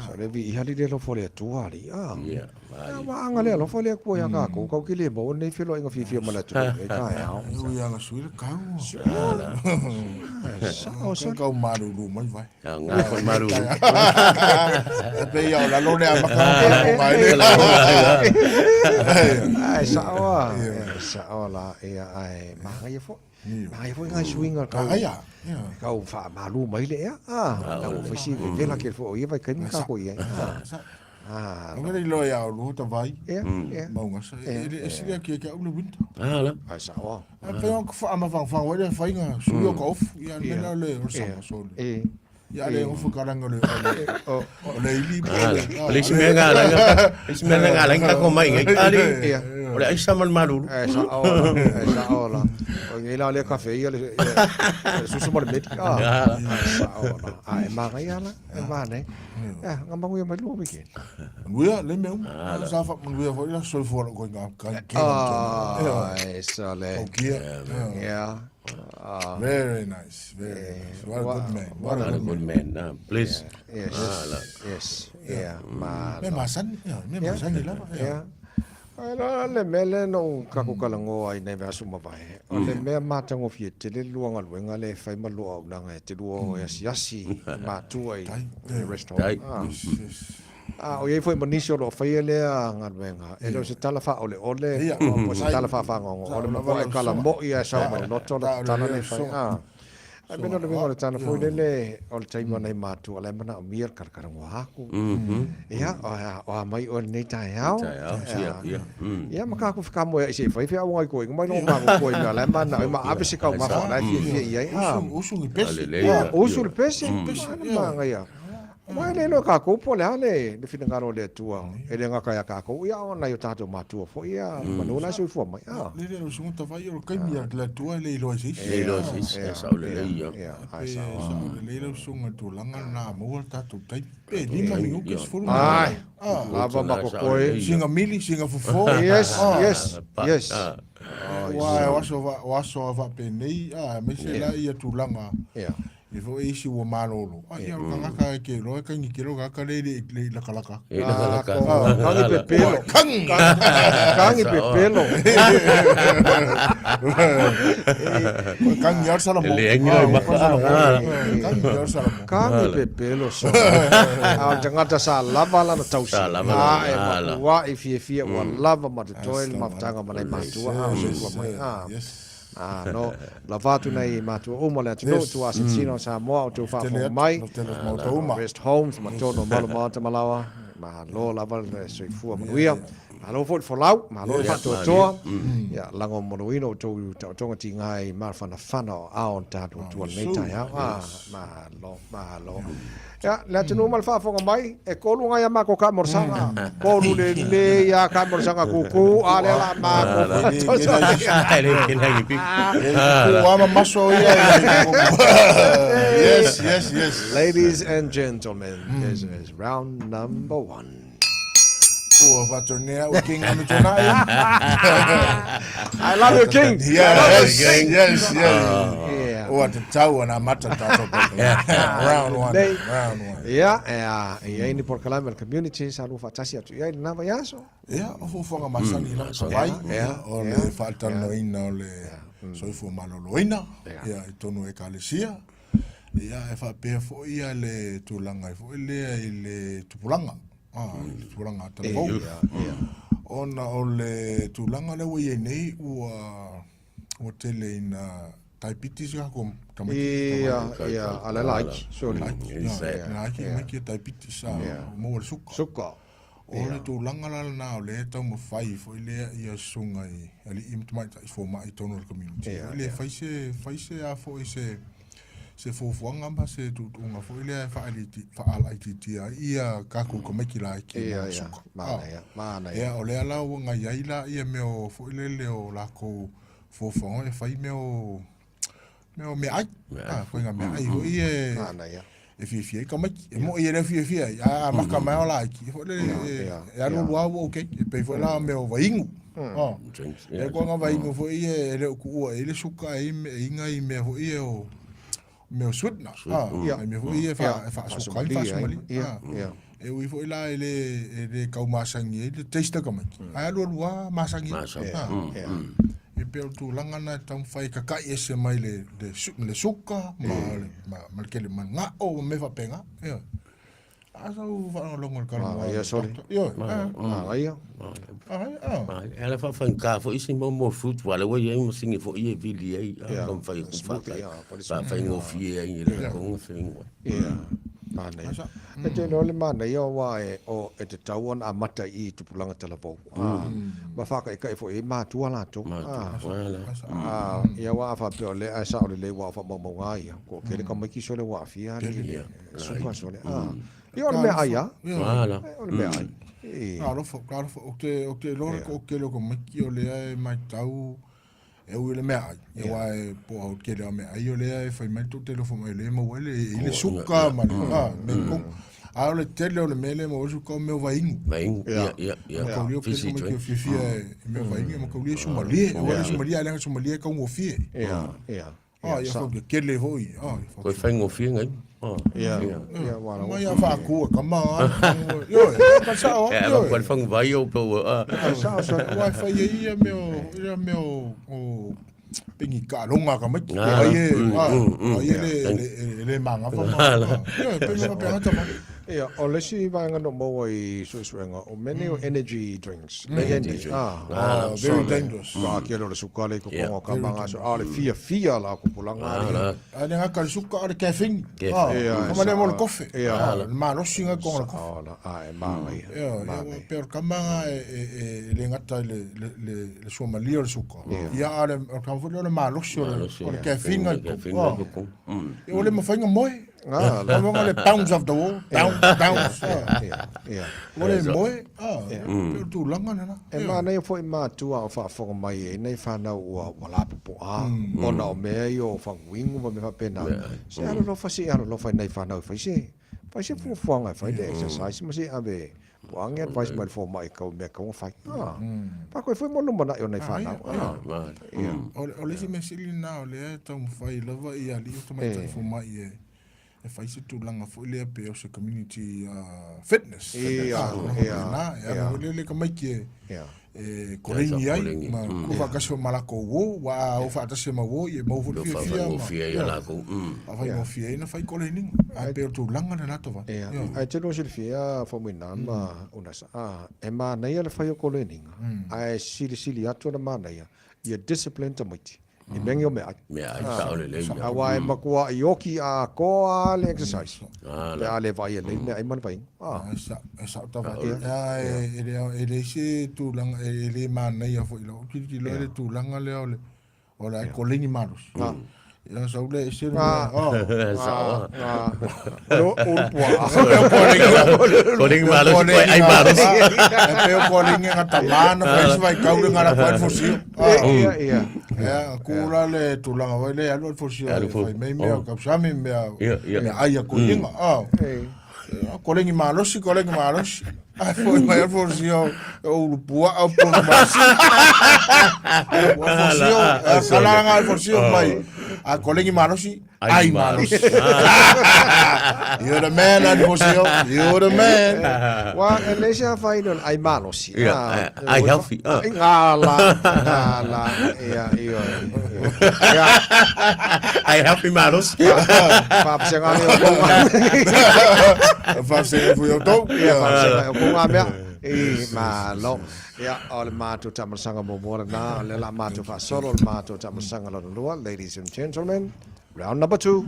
Sa le viia alii le alofa o le Atua alii a. Ia ua aga le alofa o le Atua ia tatou tatou te le maua lenei feloaiga fiafia ma le atunuu i lenei taeao. E ui lava sui le kau. Sao sa. Kau malulu mai vai. Nga foi malulu. E pei o lalo le amata o mai le. Ai sao a. Sao la ia ai magaia foi. Magaia foi ngai suiga kau. Kau faamalu mai le ea. Ah, ua fai si vevela tele foi o ia vaitaimi tatou i ai. Ah, no. Ngare loa ia o ta vai. Ia, ia. Maunga sa. E le esi le ki ka ule winter. Ah la. Ai sa o. A pe o fa ama fang fang wale fai nga su yo ka off ia me la le o sa so. E. Ia le ofu karanga le o le ili. O le isi mea nga la isi mea nga la ka ko mai ngai ali. O le aisa ma le malulu. E sa o la. E sa o la. O ngai la le kafe ia le susu ma le meti. Ah. Sa o la. A e mangai ala. E mane. Ia, nga manuia mai lua weekend. Manuia, le mea uma. Sa fa manuia foi la soifua lou koinga ka ke. Ah, esa le. Kia. Yeah. Very nice, very nice. What a good man. What a good man. Please. Yes. Yes. Yeah. Ma. Me masan, yeah, me masan ni lava. Yeah. Ai la le mea lea na ou tatou talanoa ai nei vaiaso ua mavae, o le mea matagofie tele le lua galuega lea e fai ma lua auaunaga e te lua o e asiasi i matua i le rest home. A o i ai foi ma nisi o lo o faia lea galuega, e le o se tala faaoleole po o se tala faafagogo, o le matua e kala moi lava e sao mai le loto le tala lea e fai. Ai mea o le uiga o le tala foi lele o le taimi o nai matua o la e manaomia le talatalanoa aku. Ia, o a mai oe lenei taeao. Ia, ma tatou fekamoeai se i fai feauga i koiga mai lou mago koe i mea o la e manao ai ma ave se taumafa o la e fiafia i ai. Usu le pese. Usu le pese. Manaia. Aua e le iloa e kākou po o le a le finagalo o le Atua, e le gata iā kākou, ia a o nai o tātou matua foi ia, manu la e soifua mai. A. Le le o suga tawai o le kaimi a le Atua e le iloa i se isi. Le iloa i se isi, e sao lelei ia. Ia, ai sao. E sao lelei lau suga tulaga na maua le tātou taimi. Pe 5 minuke, 10 minuke. Ai, lava ma kokoe. Singa mili, singa fofo. Yes, yes, yes. Ua, o aso, o aso a faapenei, a, aemaise la ia tulaga. Ia. E foi isi ua malolo. Ai ia o tagata e ke loa e kangi ke loa ka le le le lakalaka. E lakalaka. Kangi pepelo. Kangi. Kangi pepelo. Kangi ar salamo. Le engi loi maka. Kangi ar salamo. Kangi pepelo so. A o tagata sa lava lana tausi. Sa lava lana. A e matua i fiafia ua lava ma totoe le mafutaga ma nai matua a o soifua mai. A. Yes. Ā, no, lava atu nei i mātua uma le atunuu, yes. tua asitino Samoa o tau faafofoga mai, rest homes, ma tonu o malo maota malawa, malo lava le soifua manuia, malo foi le folau, malo le faatoatoa, ia lago monoina o tou taotoga tiga i mafanafana o ao o tatou atua lenei taeao, ā, malo, malo. Ia, le atunuu ma le faafofoga mai, e kolu ngai a mākou kaamolosaga. Kolu lelei a kaamolosaga kūkū, a lea la mākou Yes, yes, yes. Ladies and gentlemen, this is round number one. Ua whatonea o King Amitonai. I love you, King. Yes, yes, yes. Yeah. Ua te tau ana mata tātou Round one, Nei. round one. Ia, e a, e ai ni polokalame a le community sa lua faatasi atu i ai lena vaiaso. Ia, o fuafuaga masani la ka vai, o le faatalanoaina o le soifua maloloina, ia, i tonu o Ekalesia. Ia, e faapea foi ia le tulaga foi lea i le tupulaga. Ah, i le tupulaga talavou. Ona o le tulaga lea ua i ai nei, ua, ua tele ina diabetes ka ko tamaiti. Ia, ia, a le laiki, surely. Laiki, laiki, maiki diabetes, ah, maua le suka. Suka. O le tulaga la lena o lea e taumafai foi lea ia susuga i alii ma tamaitai fomai i totonu o le community foi lea e fai se fai se a foi se se fuafuaga ma se tuutuuga foi lea e faaalaitiitia ai ia tatou tamaiti laiti ma le suka. Ia o lea la ua na i ai la ia mea o foi lele o latou fuafuaga e fai mea o mea o meaai. Ah, koe meaai foi e e fiafia ai tamaiti. E mo'i e le fiafia ai, a amata mai o laiti, e foi lele e alu alu lava ua okay. E pei foi la mea o vaiinu. Ah. E koa nga vaiinu foi e le o tuua i ai le suka e iga i mea foi e o mea o sweetener. Ah, i mea foi e faasuka ai, faasumalie. E ui foi la e le e le kau masani ai le taste tamaiti. Ae alualu lava masani. Masani. Ah. E pei o le tulaga lena e taumafai e kaka'i ese mai le le le suka ma le ma ma le tele ma le ga'o ma mea faapena. Ioe. A sau faalogologo i le talanoa. Manaia sole. Ioe. Manaia. Manaia. E ala faafaigata foi isi mau mo fruit aua lea ua i ai masini foi e vili ai a taumafai atu faafaigofie ai i le latou faiga. Ia, manaia. E te iloa le manaia aua e, o, e tatau ona amata i i tupulaga talavou. A, ma faakaika'i foi i ai matua latou. Matua, A, ia aua a faapea o lea ae sao lelei aua o faamaumauga lava ia, toatele tamaiti sole ua aafia alii le suka sole. A, ia o le meaai lava. O le meaai. Talofa, talofa, ou te, ou te iloa le toatele o tamaiti o lea e matau e ui o le meaai, aua e po o le tele o meaai o lea e fai mai le toatele o fomai o lea e maua ai le, i le suka ma le, a, mea i totonu. A o le tele o le mea lea e maua ai le suka o mea o vaiinu. Vaiinu, ia, ia, ia. Mataulia o tele tamaiti o fiafia i mea o vaiinu, ia mataulia e sumalie, aua le sumalie, a leaga sumalie e taugofie. Ia, ia. Ah, ia fau kele hoi. Ah, ia fau. Koe faigofie ngai. Ah. Ia, ia wala. Mai a whaaku a kama. Ioe, ka sao. E ava koe whangu vai o pau. Ah. Ka sao sa. Wai whai e ia meo, ia meo o pengi ka longa ka mai. Ai e, ai e le le le manga fa ma. Ioe, pengi ka penga ta. Ia, o le isi vaega na ou maua i suesuega, o mea nei o energy drinks. Energy drinks. Ah, very dangerous. Ka ake o le suka le i totonu o ka manga aso. A o le fiafia la o tupulaga alii. A le gata le suka o le caffeine. Kama le mo le kofe. Le malosi ga totonu o le kofe. A e manaia. Ia, pei o le kama ga e le gata i le suamalie o le suka. Ia, a o le kama foi lea o le malosi o le caffeine ga i totonu. Ia, ua le mafai ona moe. Ah, la. Ua le bounce off the wall, bounce, bounce. Ia. Ua le moe, ah, pei o le tulaga lena. E manaia foi matua o faafofoga mai e nai fanau ua ua lapopoa ona o mea ia o faguinu ma mea faapena. Se alolofa se i alolofa i nai fanau e fai se fai se fuafuaga e fai le exercise ma se i ave Po a ni advice mai le fomai kau mea kau fai. Ah. Pa koe foi mo lumanai o nei whanau. Ah. O le isi mea sili lena o lea e taumafai lava i alii o tamaitai fomai e e fai se tulaga foi lea pei o se community fitness. Ia, ia. E alu foi lea le tamaiti e e koleni ai ma ku faatasi foi ma lakou uo, aua a o faatasi ma uo, ia e maua foi le fiafia ma Faafaigofie ai ia lakou. Faafaigofie ai ona fai koleniga. Ae pei o le tulaga lena Tavai. Ia, ae te lua silafia Faumuina ma Unasa, e manaia le fai o koleniga, ae silisili atu ona manaia ia discipline tamaiti. I mea nei o meaai. Meaai, sao lelei. Aua e matuai oki atoa lava le exercise. Pe a le vaai lelei le meaai ma le vaaiga. E sao tava. E leai se tulaga, e le manaia foi i lau tilotilo le tulaga lea o le o le koleni malosi. Ia sau le ese le mea. Sao. Ulu pua'a. Koleni malosi koe ai malosi. E pei o koleni nga tama na fai se vaitau le ngala koe fosio. Ia, ia. Ia, ku la le tulaga foi lea, alu alu fosia Alu e fo- fai mai mea oh. kausami mea Ia, ia. mea ai a koiga. Ah. Ei. Koleni malosi, koleni malosi. Ai foi mai alu fosia o ulu pua'a o pono malosi. Ua fosia, Ah, kala nga alu fosia mai. A koleni malosi, Ai ai malosi. You're the man, alu fosia. You're the man. Wa, e leai se afaina o le ai malosi. Ia, Ah, ai healthy, ah. Ai, Gala, gala, ia, ia, ia. Ai healthy malosi. Faapasega lea o kou ngā. Faapasega foi o tou. Ia, faapasega o kou ngā mea. I, malo. Ia, o le matou taamalasaga muamua lena, o lea o le a matou faasolo le matou taamalasaga lona lua, ladies and gentlemen, round number two.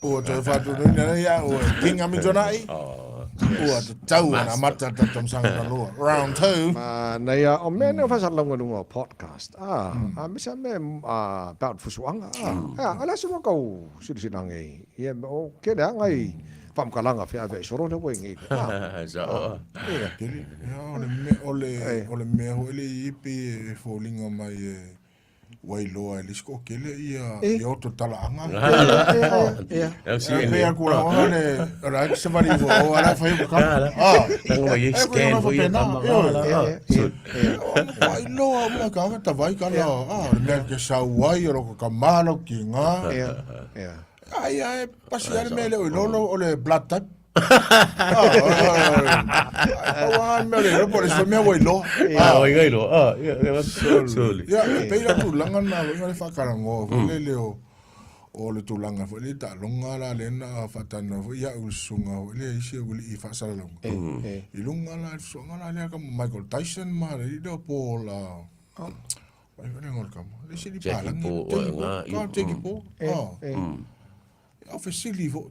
Ua toe faatunuina nei au e King Amituanai. Ua tatau ona amata le tatou tausaga lona lua. Round two. Manaia, o mea nei o faasalalauga i luga o podcast, a, a me sa mea about fusuaga, a, a, o le a se mea kau silasila age i, ia, o kele lava nai faamatalaga feaveai solo lea ua i nei, a, Sao. ia. Tele, ia, o le mea, o le, o le mea foi lea i pei e foliga mai e Ua iloa e le isi toatele ia ia oto talaaga. Ia. E pei a kula ona le o la e savali ua o ala fai ko kama. Ah. Tanga mai e scan foi ia kama. Ua iloa uma ka ka tawai ka la. Ah, le mea ke sau ai o lo ka malo ki nga. Ia. Ia. Ai ai pasi ale mea le o lolo o le blood type. Pau lava le mea o le iloa po o le isi foi mea ua iloa. Ah, oi ngai loa. Ah, ia, ia, soli. Ia, e pei la tulaga na foi le faatalanoa foi lele o o le tulaga foi le taaloga la lea na faatalanoa foi ia au susuga foi lea isi aualii faasalalauga. I luga la le susuga la lea ka Michael Tyson ma le alii lea o Paul ai foi le igoa o le tama. Le isi alii Jackie palagi. Paul, Jackie nga, Paul. ia. Jackie Paul. Ah. Au fesili foi.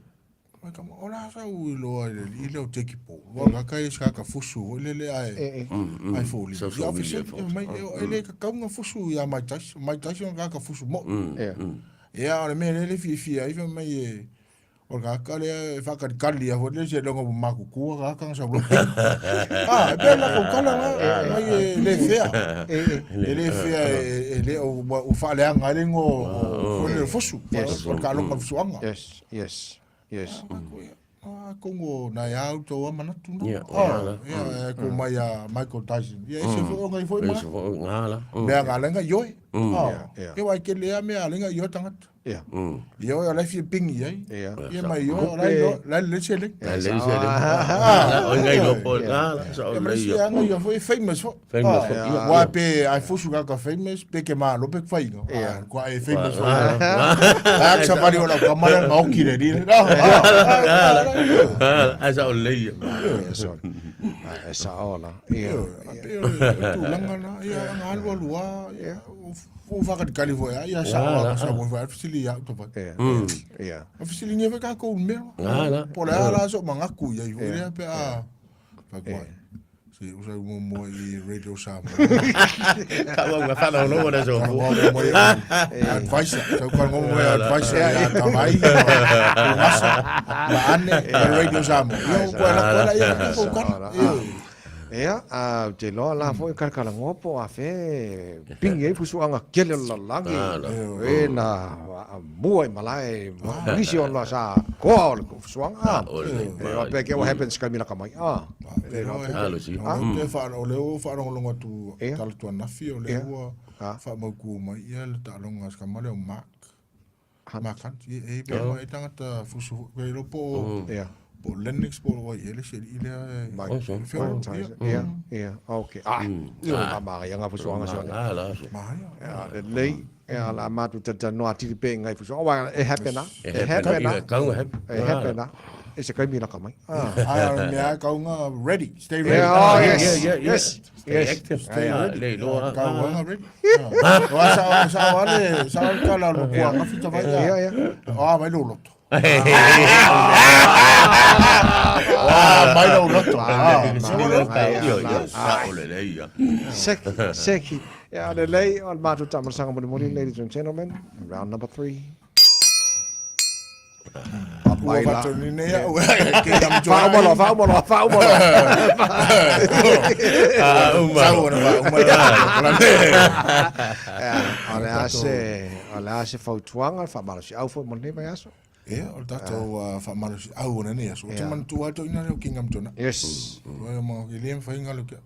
Mai kama, o la sa u iloa i le alii lea o Jackie Paul. Ua kaka ia se kaka fusu foi lele ae ae foliga. Social Ia au media fesili, folks. mai, e le kakau na fusu ia Mike Tyson. Mike Tyson o kaka fusu mo'i. Ia. Ia, o le mea lea le fiafia ai fai mai e o le kaka lea e faakalikali ia foi lele seiloga ua matutua kaka na sau loa. Ah, e pei la kou tala na, mai e le fea. E le fea e le o ua faaleaga ai le igoa o foi lele o fusu. O le taaloga o le fusuaga. Yes, yes. Yes. Ah, kongo na ia au tau a manatu na. Ia, Ah, la. ia, e ko mai a Michael Tyson. Ia, ese foi o ngai foi ma. Ese foi ngā la. Mea ngā lenga ioi. Ah, Ia, ia. e wai ke lea mea lenga ioi tangata. Ia. Ia oi o lai fia pingi ai. Ia. Ia mai ioi o lai lo, lai le se le. La le se le. La o ngai lo po ngā la sa o Ia le mai si ia. anga ia foi famous foi. Famous Ah, foi, ia. Wa pe ai fusu kaka famous pe ke malo pe whainga. Ah, kua e famous foi. Ah, sa pari o lau kamara nga oki le ri. Ah, Ai sa o le ia. Ia, sorry. Ah, e sa o la. Ia. A pe o le tulaga na, ia nga alu alu a, ia, o whakatikali foi a, ia sa o sa mo foi fesili ia to vai. Ia. Ia. A fesili nge foi ka kou mea. Ngā la. Po le ala so mangaku ia i foi lea pe a. Whakuai. Se usa mo mo i Radio Samoa. Ka ua nga whana ono wana so. Mo i advisor. So ka mo mo advisor ia tawai. Masa. Ma ane Radio Samoa. Ia ko la ko la ia ko ka. Ia, a ou te iloa la foi kalakalagoa po o afe pingi ai fusuaga kele o le lalolagi. E na mua i malae ma nisi o na sa koa o le fusuaga. E iloa pea ke what happens ka mila ka mai. Ah. E iloa pea. Alo si. O te wha, o leo whaalongolongo atu Ia. tala tuanafi, o Ia. leo ua Ah. whaamauku mai ia le taalonga se kamale o Mark. Hunt. Mark Hunt, e, e, pe mai tangata fusu, pe ilo po o, Ia. po o Lennox, po o wai ele se i lea e. Mike. Oh, so. Whio, Mike ia. Tyson. Ia, ia. Okay. Ah. Ia, ma fusuaga se Ngā la so. Mahaia. Ia, lelei, ia, la matou talatalanoa atili pea i ngai fusuaga. Aua e happen a. E E happen happen a. a. Ia, kaunga happen. E happen a. E se kaimi laka mai. Ah. Ai, o le mea kaunga ready, stay ready. Yeah, oh, yes. Yeah, yeah, yeah. Yes. Stay Yes. active. Stay Ah, ready. Le iloa. Kaunga ready. Oa sa sa wale, sa wale kala lo kua ngawhita vai Ia, ia. ia. Ah, mai lo loto. Ah, mai lo loto. Ah, Ia, ia, sa o le lei ia. Seki, seki. Ia, lelei, o le matou taamalasaga molimoli, ladies and gentlemen, round number 3. Ua whatu ni nei au. Ke tam tō. Faauma loa, faauma loa, faauma loa. Ah, uma. Sau ona wha, uma la. Ia, o le a se, o le a se fautuaga, le faamalosiau foi mo lenei vaiaso. Ia, o le tatou faamalosiau o lenei aso. O te Ia. manatua atu ina leo kinga mtona. Yes. Ua ma ke le mawhai ngalo kia.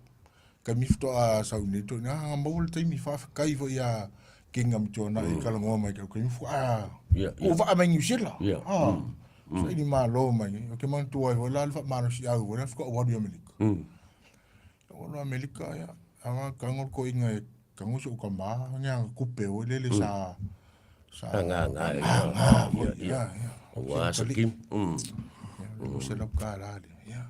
Kaimi whatoa sau nei tō ina hanga maua le taimi whaawhakai fo ia kinga mtona i kalangoa mai kau kaimi wha. Ia, Ko ia. wha mai New Zealand. Ia. Ah. So ini malo mai. O ke manatua ai fo la le faamalosiau o le whaka o waru i Amerika. O lo Amerika ia. Anga kangol ko inga e kango so ka ma nga kupe o lele sa sa Ngā, ngā, ia. Ah, Ia, ia. ia, ia. Ua sa kim. Ia, o se lau ka la le. Ia.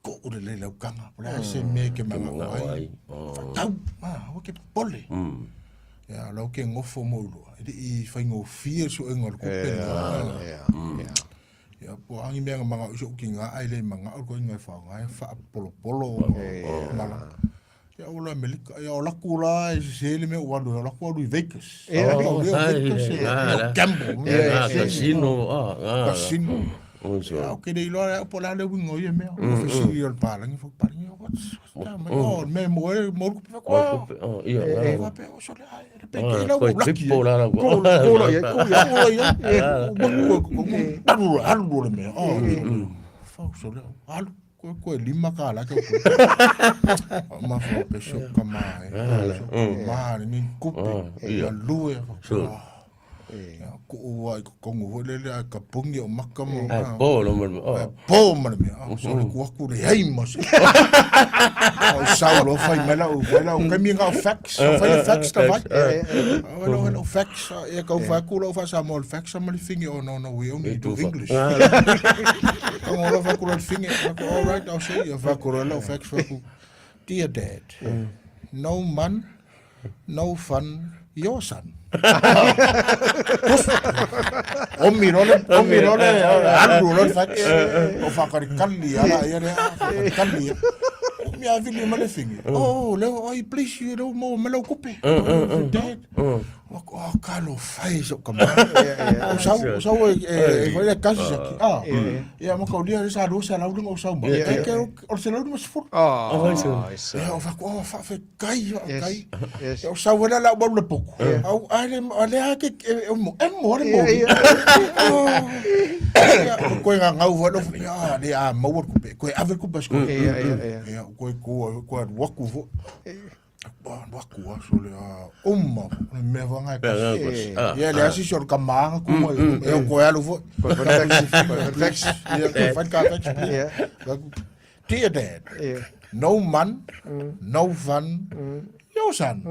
Ko o le le lau kanga. Po le a se me ke manga Ngā o ai. wai. Oh. Tau, ah, o ke pole. Ia, lau ke ngofo mo ulua. E i whaingo fie so engo le kupe. Ia, ia. Ia, po angi mea nga manga uso ki ngā ai le manga o ko inga wha ngā wha polo polo. Mala. Ia, o la Amerika. Ia, o laku la e se le me o alu. O laku alu i Vegas. Ia. O leo Ai, Vegas. ngā Ia, la. gamble. Ngā, casino. Ah, ngā la. Casino. Oh, so. Ia, o ke nei loa, po la le wingo ia mea. O fesili o le palangi, fo palangi, what's that? Oh, me mo e, mo ku pe Ko ko. kupe. Oh, ia, ngā. Ko pe o so le ai, le pe Ah, ke la koe o laki. tripo la la. Ko, ko lo ia, ko ia. Ko ia. Ko ko ko alu alu le mea. Oh. Fo so le alu ko ko lima ka la ke ko. Ma fo pe so ka ma. Ma ni kupe. Ia. Lu e. So. Kuu lava i totonu foi lele ae tapuni ou maka ma Ae po loa ma le mea. Ae po ma le mea. So le ku atu leai ma se. Ou sau loa fai mai lau fai lau taimi na o fax. O fai le fax ta vai. O lau lau fax e kau fai atu lau faa-Samoa le fax ma le fine oh no no we only do English. Tango loa fai atu loa le fine. All right I'll show you. Fai atu loa lau fax fai atu Dear Dad, no man No fun, your son. Omi role, omi role, alu role fax. O whakarekali ala ia rea, whakarekali ia. Mi a vili ma le fingi. Oh, leo, oi, please, you know, mo, me lau kupe. Dad. Oh, ka lo fai so ka ma. O sau, o sau e, e, e, e, kasi sa ki. Ah, ia, ma kau lia, sa lo, sa lau, o sau ma. E, ke, o se lau, ma sefulu. Oh, Ia, o whaku, oh, whawhe kai, Yes. kai. Yes. O sau wala la mau le poku. Au ale ale ha ke e mo e mo le mo. Ia, ia. Koe ngā ngau wala ia le a mau ku pe. Koe ave ku pas koe. Ia, ia, ia. Ia koe ko koe waku fo. Waku a so le a umma le mea wanga Mea ngā koe. Ia le asi so ka maanga ku mo. E koe alu fo. Koe fax. Koe fax. Ia koe fax ka fax. Ia. Dear Dad. Ia. No man, no fun, your son.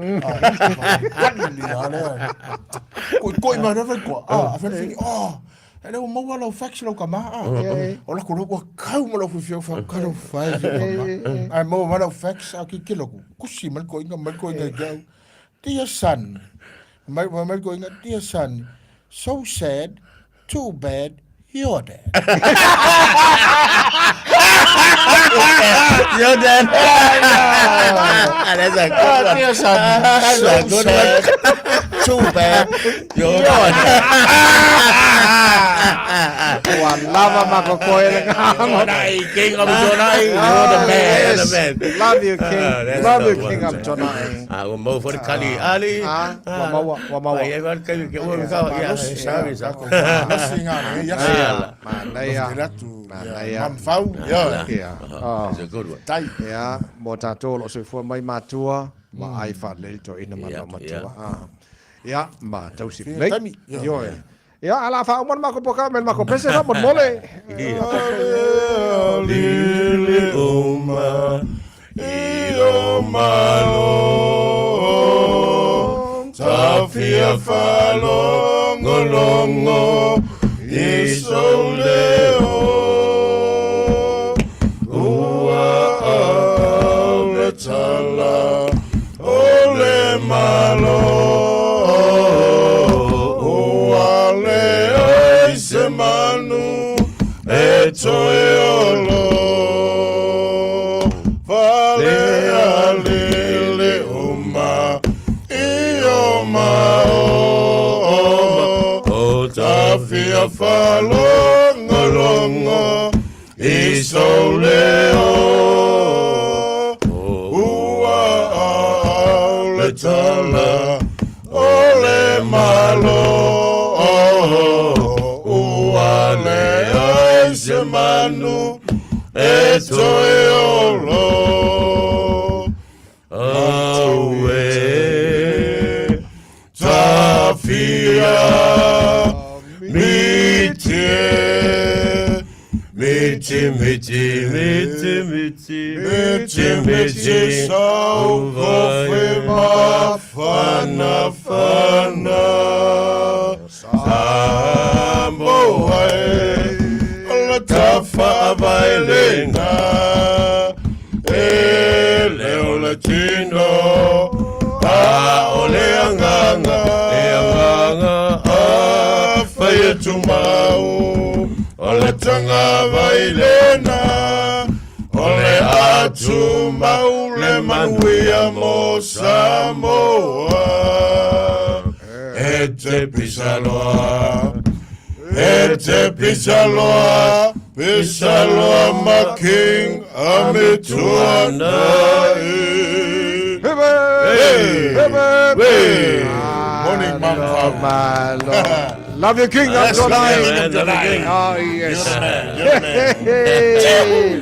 Koi koi mai rewai koa. Ah, a whenawhini, oh, e leo maua lau fax lau ka maha. O lako lau kua kau ma lau whiwhia wha karo whai fi ka maha. Ai maua ma lau fax a ki kilo ku. Kusi mai ko inga mai ko inga i Dear son, mai mai ko inga, dear son, so sad, Too bad you're dead. You're dead. That's a good one. Dear son, That's so a good one. sad, too bad You're dead. Ua lava makokoe le gama. King of Jonai. You're the man. You're the man. Love you, King. Ah, that's Love you, the one. King of Jonai. Ah, ua maua foi le kali ali. Ah, ua maua, ua maua. Ai, ai, ai, kai ke ua ka ia, sa sa. Manaia. Manaia. Manaia. Mamfau, ia. Ia. Ah. It's a good one. Tai. Ia, mo tātou o lo soifua mai matua, ma ai whaalei to ina mana Ia, matua. ia. Ah. Ia, ma tausi Fia lei. taimi, ia. Ioe. Ia, ala wha umana mako poka, me mako pese ha, mon mole. Lili uma i o malo Tafia falongolongo i sou leo Ua au le tala o le malo Ua leai se manu e toe olo Fale a lele uma i o mao O tafia falongolongo i sou leo Ua au le tala o le malo Ua leai se manu e toe olo Aue tafia miti miti miti miti miti miti miti sau kofe mafana fana Sambo ai la tafa vailena e leo le tino a o le anganga le anganga a fai e tumau o le tanga vailena o le atumau le manuia mo Samoa e te pisaloa E te pisaloa, pisaloa ma king a me tuanai. Hey! Hey! Hey! Morning, Mamfau. My Lord. Love you, King of Yes, love Jonai. you, King of Jonai. Oh, yes. You're the man, you're the man. Hey!